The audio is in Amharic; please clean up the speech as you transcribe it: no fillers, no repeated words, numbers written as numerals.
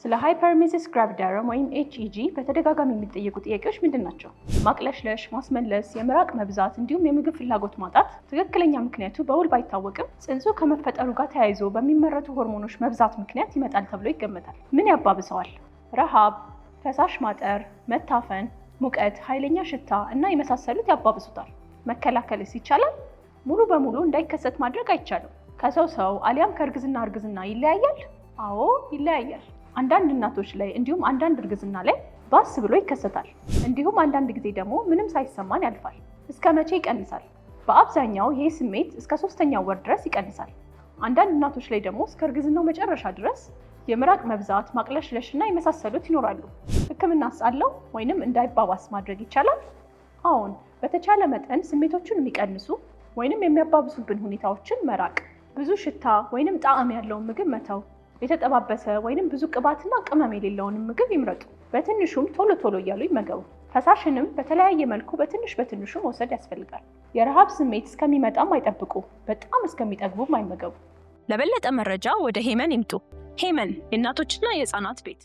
ስለ hyperemesis gravidarum ወይም HEG በተደጋጋሚ የሚጠየቁ ጥያቄዎች ምንድን ናቸው? ማቅለሽለሽ፣ ማስመለስ፣ የምራቅ መብዛት እንዲሁም የምግብ ፍላጎት ማጣት ትክክለኛ ምክንያቱ በውል ባይታወቅም ጽንሱ ከመፈጠሩ ጋር ተያይዞ በሚመረቱ ሆርሞኖች መብዛት ምክንያት ይመጣል ተብሎ ይገመታል። ምን ያባብሰዋል? ረሃብ፣ ፈሳሽ ማጠር፣ መታፈን፣ ሙቀት፣ ኃይለኛ ሽታ እና የመሳሰሉት ያባብሱታል። መከላከልስ ይቻላል? ሙሉ በሙሉ እንዳይከሰት ማድረግ አይቻልም። ከሰው ሰው አሊያም ከእርግዝና እርግዝና ይለያያል? አዎ፣ ይለያያል። አንዳንድ እናቶች ላይ እንዲሁም አንዳንድ እርግዝና ላይ ባስ ብሎ ይከሰታል። እንዲሁም አንዳንድ ጊዜ ደግሞ ምንም ሳይሰማን ያልፋል። እስከ መቼ ይቀንሳል? በአብዛኛው ይህ ስሜት እስከ ሶስተኛው ወር ድረስ ይቀንሳል። አንዳንድ እናቶች ላይ ደግሞ እስከ እርግዝናው መጨረሻ ድረስ የምራቅ መብዛት፣ ማቅለሽለሽ እና የመሳሰሉት ይኖራሉ። ሕክምናስ አለው ወይንም እንዳይባባስ ማድረግ ይቻላል? አዎን፣ በተቻለ መጠን ስሜቶቹን የሚቀንሱ ወይንም የሚያባብሱብን ሁኔታዎችን መራቅ፣ ብዙ ሽታ ወይንም ጣዕም ያለውን ምግብ መተው፣ የተጠባበሰ ወይንም ብዙ ቅባትና ቅመም የሌለውንም ምግብ ይምረጡ። በትንሹም ቶሎ ቶሎ እያሉ ይመገቡ። ፈሳሽንም በተለያየ መልኩ በትንሽ በትንሹ መውሰድ ያስፈልጋል። የረሃብ ስሜት እስከሚመጣም አይጠብቁ፣ በጣም እስከሚጠግቡም አይመገቡ። ለበለጠ መረጃ ወደ ሄመን ይምጡ። ሄመን የእናቶችና የህፃናት ቤት።